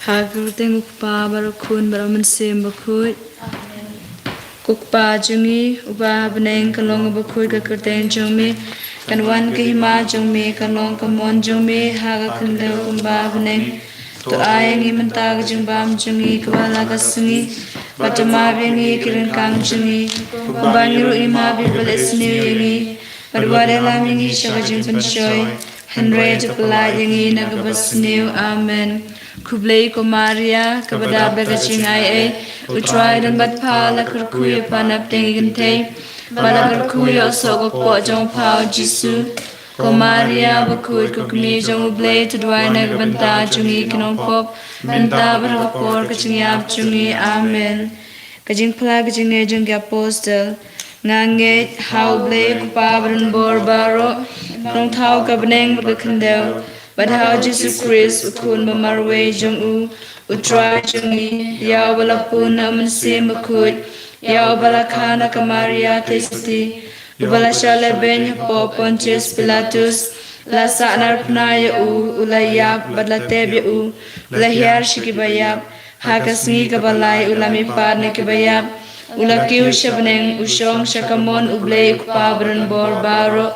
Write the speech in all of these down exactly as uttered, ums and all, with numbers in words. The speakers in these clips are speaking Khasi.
Ha ka kyrteng u Kpa bad u Khun bad u Mynsiem Bakhuid. Ko Kpa jong ngi uba ha bneng, ka long kaba khuid ka kyrteng jong me. Kan wan ka hima jong me, kan long ka mon jong me ha ka khyndew kumba ha bneng. To ai ïa ngi mynta ka jingbam jong ngi kaba la ka sngi, bad to map ïa ngi ki ryngkang jong ngi, kumba ngi ruh ngi map ïa kiba leh sniew ïa ngi. Bad wat ïalam ïa ngi sha ka jingpynshoi, hynrei to pyllait ïa ngi na kaba sniew. Amen. Khublei ko Maria, kaba dap da ka jingaiei, u Trai u don bad pha. La kyrkhu ïa pha na pdeng ki kynthei, bad la kyrkhu ïa u soh ka kpoh jong pha u Jisu. Ko Maria bakhuid, ko Kmie jong U Blei, to duwai na ka bynta jong ngi ki nongpop, mynta bad ha ka por ka jingïap jong ngi. Amen. Ka jingphla ka jingngai jong ki apostol. Nga ngeit ha U Blei U Kpa ba don bor baroh, ba nongthaw ka bneng bad ka khyndew, bad ha U Jisu Khrist U Khun ba marwei jong u, U Trai jong ngi, ïa uba la pun na U Mynsiem Bakhuid, ïa uba la kha na ka Maria Theisotti, uba la shah lehbeiñ hapoh Pontius Pilatus, la sahnarphna ïa u, u la ïap bad la tep ïa u, u la hiar sha kiba ïap. Ha ka sngi kaba lai u la mihpat na kiba ïap, u la kiew sha bneng, u shong sha ka mon U Blei U Kpa ba don bor baroh.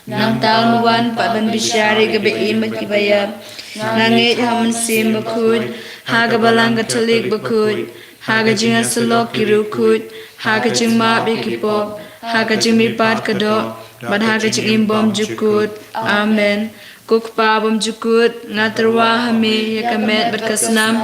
Nangta un wan pat ban bishar ïa kiba im bad kiba ïap. Nga ngeit ha U Mynsiem Bakhuid, ha ka Balang Katholik bakhuid, ha ka jingïasyllok ki riewkhuid, ha ka jingmap ïa ki pop, ha ka jingmihpat ka doh, bad ha ka jingim bymjukut. Amen. Ko Kpa bymjukut, nga tyrwa ha me ïa ka met bad ka snam,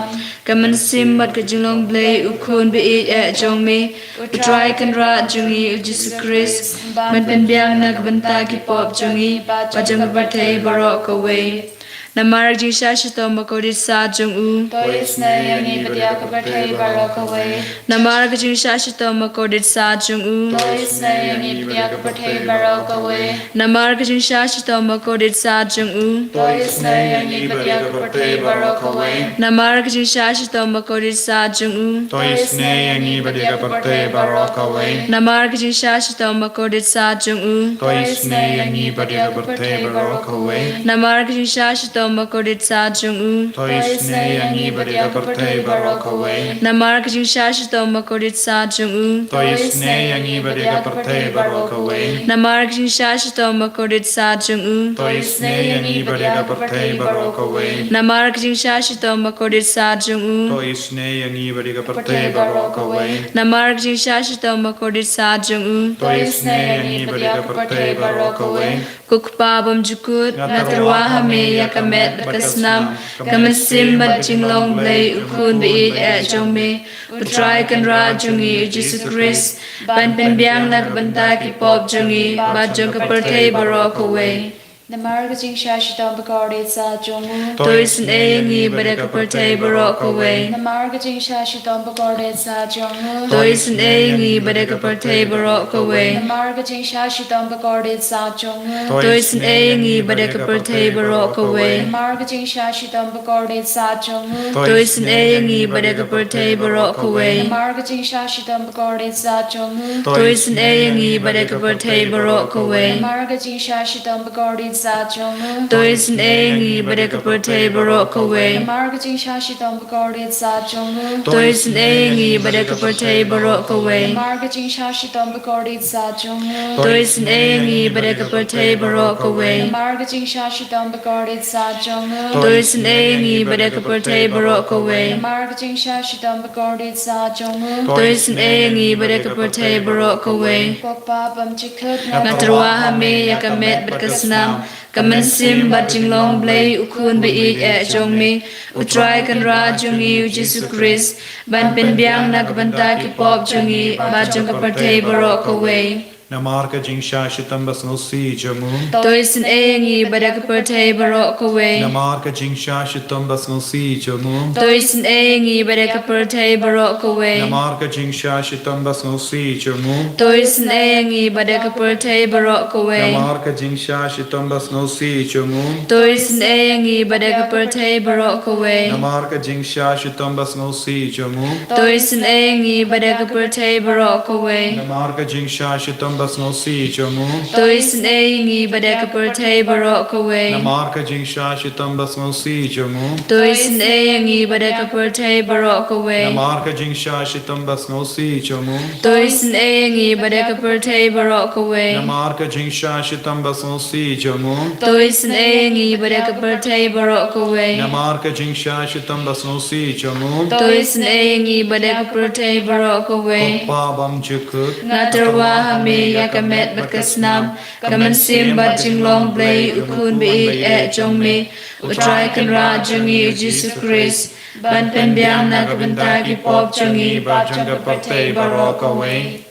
ka mynsiem bad ka jinglong Blei U Khun ba ïeit eh jong me, U Trai Kynrad jong ngi U Jisu Khrist, ban pynbiang na ka bynta ki pop jong ngi bad jong ka pyrthei baroh kawei. Namar ka jingshah shitom ba kordit sat jong u. To isynei ïa ngi bad ïa ka pyrthei baroh kawei. Namar ka jingshah shitom ba kordit sat jong u. To isynei ïa ngi bad ïa ka pyrthei baroh kawei. Namar ka jingshah shitom ba kordit sat jong u. To isynei ïa ngi bad ïa ka pyrthei baroh kawei. Namar ka jingshah shitom ba kordit sat jong u. To isynei ïa ngi bad ïa ka pyrthei baroh kawei. Namar ka jingshah shitom ba kordit sat jong u. To isynei ïa ngi bad ïa ka pyrthei baroh kawei. Namar ka jingshah shitom ba kordit sat jong u. To isynei ïa ngi bad ïa ka pyrthei baroh kawei. Namar ka jingshah shitom ba kordit sat jong u. To isynei ïa ngi bad ïa ka pyrthei baroh kawei. Namar ka jingshah shitom ba kordit sat jong u. To isynei ïa ngi bad ïa ka pyrthei baroh kawei. Namar ka jingshah shitom ba kordit sat jong u. To isynei ïa ngi bad ïa ka pyrthei baroh kawei. Namar ka jingshah shitom ba kordit sat jong u. To isynei ïa ngi bad ïa ka pyrthei baroh kawei. Ko Kpa bymjukut, nga tyrwa ha me ïa ka met bad ka snam, ka mynsiem bad jinglong Blei U Khun ba ïeit eh jong me, U Trai Kynrad jong ngi U Jisu Khrist, ban pynbiang na ka bynta ki pop jong ngi bad jong ka pyrthei baroh kawei. Namar ka jingshah shitom ba kordit sat jong u. To isynei ïa ngi bad ïa ka pyrthei baroh kawei. Namar ka jingshah shitom ba kordit sat jong u. To isynei ïa ngi bad ïa ka pyrthei baroh kawei. Namar ka jingshah shitom ba kordit sat jong u. To isynei ïa ngi bad ïa ka pyrthei baroh kawei. Namar ka jingshah shitom ba kordit sat jong u. To isynei ïa ngi bad ïa ka pyrthei baroh kawei. Namar ka jingshah shitom ba kordit sat jong u. To isynei ïa ngi bad ïa ka pyrthei baroh kawei. Namar ka jingshah shitom ba kordit sat jong u. To isynei ïa ngi bad ïa ka pyrthei baroh kawei. Namar ka jingshah shitom ba kordit sat jong u. To isynei ïa ngi bad ïa ka pyrthei baroh kawei. Namar ka jingshah shitom ba kordit sat jong u. To isynei ïa ngi bad ïa ka pyrthei baroh kawei. Namar ka jingshah shitom ba kordit sat jong u. To isynei ïa ngi bad ïa ka pyrthei baroh kawei. Namar ka jingshah shitom ba kordit sat jong u. To isynei ïa ngi bad ïa ka pyrthei baroh kawei. Ko Kpa bymjukut, nga tyrwa ha me ïa ka met bad ka snam, ka mynsiem bad jinglong Blei U Khun ba ïeit eh jong me, U Trai Kynrad jong ngi U Jisu Khrist, ban pynbiang na ka bynta ki pop jong ngi bad jong ka pyrthei baroh kawei. Namar ka jingshah shitom ba sngewsih jong u. To isynei ïa ngi bad ïa ka pyrthei baroh kawei. Namar ka jingshah shitom ba sngewsih jong u. To isynei ïa ngi bad ïa ka pyrthei baroh kawei. Namar ka jingshah shitom ba sngewsih jong u. To isynei ïa ngi bad ïa ka pyrthei baroh kawei. Namar ka jingshah shitom ba sngewsih jong u. To isynei ïa ngi bad ïa ka pyrthei baroh kawei. Namar ka jingshah shitom ba sngewsih jong u. To isynei ïa ngi bad ïa ka pyrthei baroh kawei. Namar ka jingshah shitom ba sngewsih jong u. To isynei ïa ngi bad ïa ka pyrthei baroh kawei. Namar ka jingshah shitom ba sngewsih jong u. To isynei ïa ngi bad ïa ka pyrthei baroh kawei. Namar ka jingshah shitom ba sngewsih jong u. To isynei ïa ngi bad ïa ka pyrthei baroh kawei. Namar ka jingshah shitom ba sngewsih jong u. To isynei ïa ngi bad ïa ka pyrthei baroh kawei. Namar ka jingshah shitom ba sngewsih jong u. To isynei ïa ngi bad ïa ka pyrthei baroh kawei. Ko Pa bymjukut. Nga tyrwa ha me ïa ka met bad ka snam, ka mynsiem bad jinglong Blei, u Khun ba ïeit eh jong me, U Trai Kynrad jong ngi U Jisu Khrist, ban pynbiang na ka bynta ki pop jong ngi bad jong ka pyrthei baroh kawei.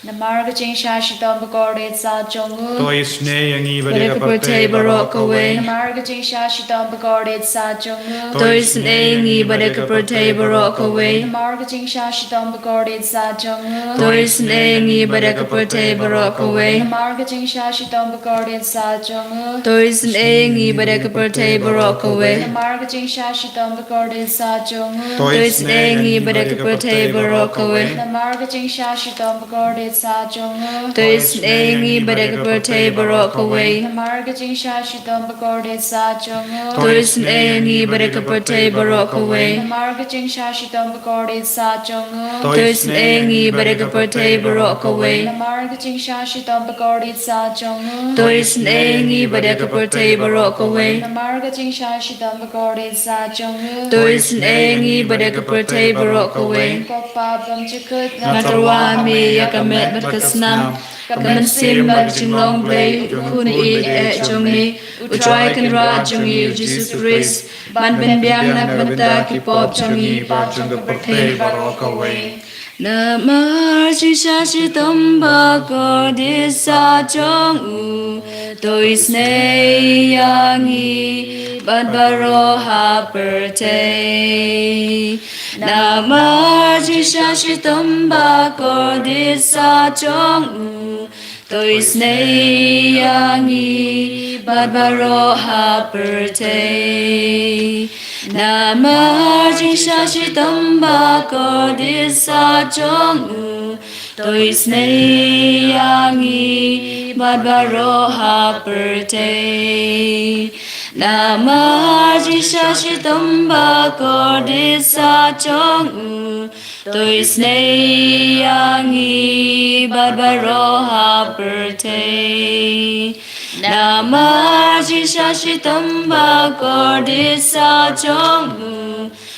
Namar ka jingshah shitom ba kordit sah jong u. To isynei ïa ngi bad ïa ka pyrthei baroh kawei. Namar ka jingshah shitom ba kordit sah jong u. To isynei ïa ngi bad ïa ka pyrthei baroh kawei. Namar ka jingshah shitom ba kordit sah jong u. To isynei ïa ngi bad ïa ka pyrthei baroh kawei. Namar ka jingshah shitom ba kordit sah jong u. To isynei ïa ngi bad ïa ka pyrthei baroh kawei. Namar ka jingshah shitom ba kordit sah jong u. To isynei ïa ngi bad ïa ka pyrthei baroh kawei. Namar ka jingshah shitom ba kordit sah jong u. To isynei ïa ngi bad ïa ka pyrthei baroh kawei. Namar ka jingshah shitom ba kordit sah jong u. To isynei ïa ngi bad ïa ka pyrthei baroh kawei. Namar ka jingshah shitom ba kordit sah jong u. To isynei ïa ngi bad ïa ka pyrthei baroh kawei. Namar ka jingshah shitom ba kordit sah jong u. To isynei ïa ngi bad ïa ka pyrthei baroh kawei. Namar ka jingshah shitom ba kordit sah jong u. To isynei ïa ngi bad ïa ka pyrthei baroh kawei. Ko Pa bymjukut. Nga tyrwa ha me ïa ka met bad ka snam, ka mynsiem bad jinglong Blei, U Khun ba ïeit eh jong me, U Trai Kynrad jong ngi U Jisu Khrist, ban pynbiang na ka bynta ki pop jong ngi bad jong ka pyrthei baroh kawei. Namar jingshah shitom ba kordit sah jong u, to isynei ïa ngi bad baroh ha pyrthei. Namar jingshah shitom ba kordit sah jong u, to isynei ïa ngi bad baroh ha pyrthei. Namar jingshah shitom ba kordit sah jong u, to isynei ïa ngi bad baroh ha pyrthei. Namar jingshah shitom ba kordit sah jong u, to isynei ïa ngi bad baroh ha pyrthei. Namar jingshah shitom ba kordit sah jong u,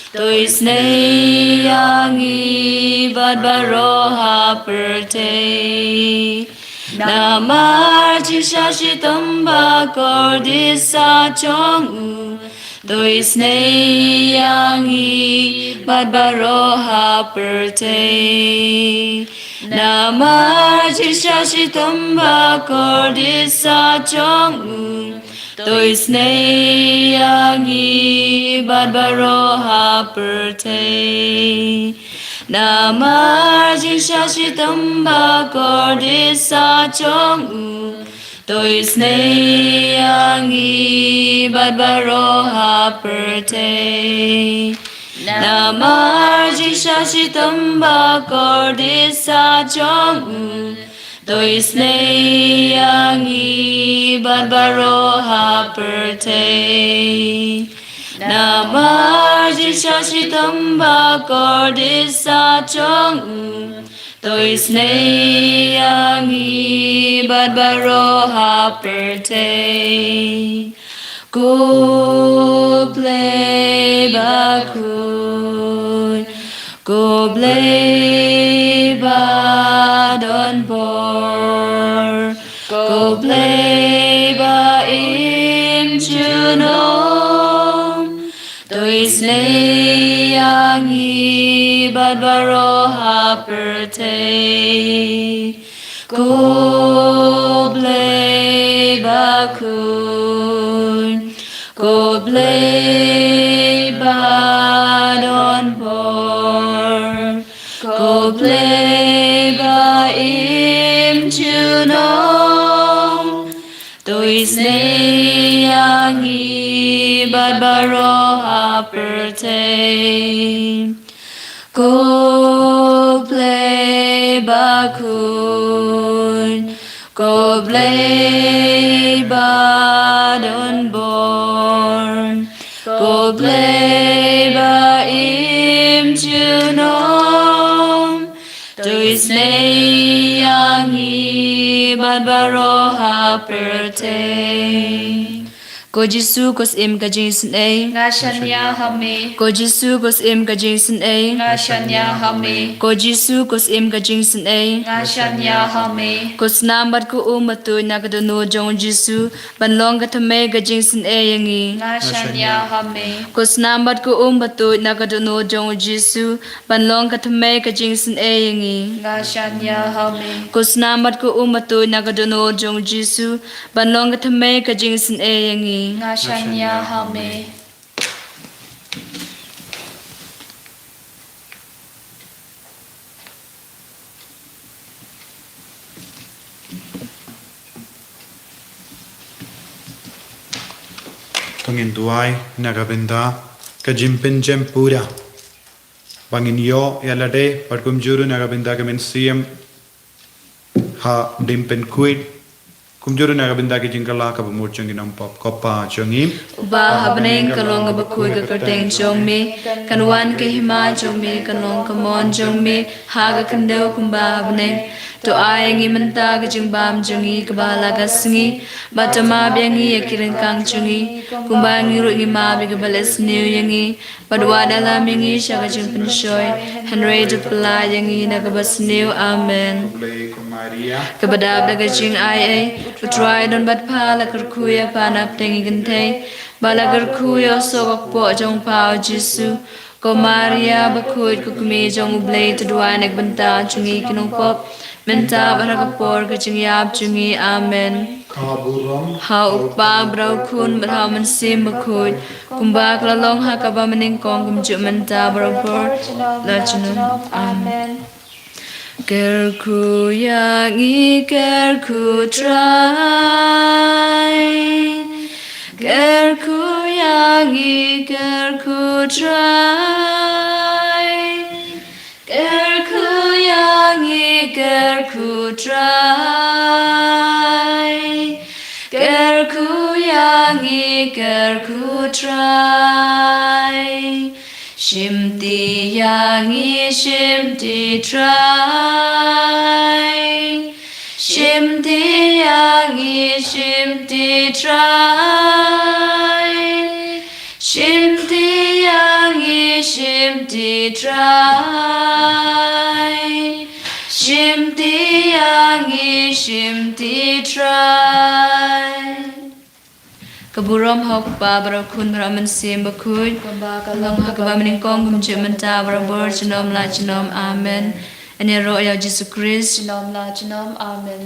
to isynei ïa ngi bad baroh ha pyrthei. Namar jingshah shitom ba kordit sah jong u, to isynei ïa ngi bad baroh ha pyrthei. Namar jingshah shitom ba kordit sah jong u, to isynei ïa ngi bad baroh ha pyrthei. Namar jingshah shitom ba kordit sah jong u, to isynei ïa ngi bad baroh ha pyrthei. Namar jingshah shitom ba kordit sah jong u, to isynei ïa ngi bad baroh ha pyrthei. Namar jingshah shitom ba kordit sah jong u, to isynei ïa ngi bad baroh ha pyrthei. Ko Blei ba khun, ko Blei ba don bor, ko Blei ba im junom, to isynei ïa ngi bad baroh ha pyrthei. Ko Blei ba khun, ko Blei ba don bor, ko Blei ba im junom, to isynei ïa ngi bad baroh ha pyrthei. Ko Blei ba khun, Ko Blei ba don bor, ko Blei ba im junom, to isynei ïa ngi bad baroh ha pyrthei. Ko Jisu, ko Syiem ka jingsynei, nga shaniah ha me. Ko Jisu, ko Syiem ka jingsynei, nga shaniah ha me. Ko Jisu, ko Syiem ka jingsynei, nga shaniah ha me. Ko snam bad ko um ba tuid na ka dohnud jong u Jisu ban long ka thymmei ka jingsynei ïa ngi, nga shaniah ha me. Ko snam bad ko um ba tuid na ka dohnud jong u Jisu ban long ka thymmei ka jingsynei ïa ngi, nga shaniah ha me. Ko snam bad ko um ba tuid na ka dohnud jong u Jisu ban long ka thymmei ka jingsynei ïa ngi, nga shaniah ha me. To ngin duwai na ka bynta ka jingpynjem pura ba ngin ïoh ïa lade, bad kumjuh ruh na ka bynta ka mynsiem ha ding pynkuid, kumjuh ruh na ka bynta ka jingkylla kaba mut jong ki nongpop. Ko Pa jong ngi uba ha bneng, kan long kaba khuid ka kyrteng jong me, kan wan ka hima jong me, kan long ka mon jong me ha ka khyndew kumba ha bneng. To ai ïa ngi mynta ka jingbam jong ngi kaba la ka sngi, bad to map ïa ngi ïa ki ryngkang jong ngi, kumba ngi ruh ngi map ïa kiba leh sniew ïa ngi, bad wat ïalam ïa ngi sha ka jingpynshoi, hynrei to pyllait ïa ngi na kaba sniew. Amen. Kaba dap da ka jingaiei, U Trai u don bad pha, la kyrkhu ïa pha na pdeng ki kynthei, bad la kyrkhu ïa u soh ka kpoh jong pha u Jisu. Ko Maria bakhuid, ko Kmie jong U Blei, to duwai na ka bynta jong ngi ki nongpop, mynta bad ha ka por ka jingïap jong ngi. Amen. Ka burom ha U Kpa, bad ha U Khun, bad ha U Mynsiem Bakhuid, kumba ka la long ha kaba mynnyngkong, kumjuh mynta, barabor, la junom. Amen. Kyrkhu ïa ngi, kyrkhu Trai. Kyrkhu ïa ngi, kyrkhu Trai. Kyrkhu ïa ngi, kyrkhu Trai. Kyrkhu ïa ngi, kyrkhu Trai. Shimti ïa ngi, shimti Trai. Shimti ïa ngi, shimti Trai. Shimti ïa ngi, shimti Trai. Shimti ïa ngi, shimti Trai. Ka burom ha U Kpa, bad ha U Khun, bad ha U Mynsiem Bakhuid, kumba ka long ha kaba mynnyngkong, kumjuh mynta, barabor, junom la junom. Amen. Yn ïaroh ïa U Jisu Khrist. Junom la junom. Amen.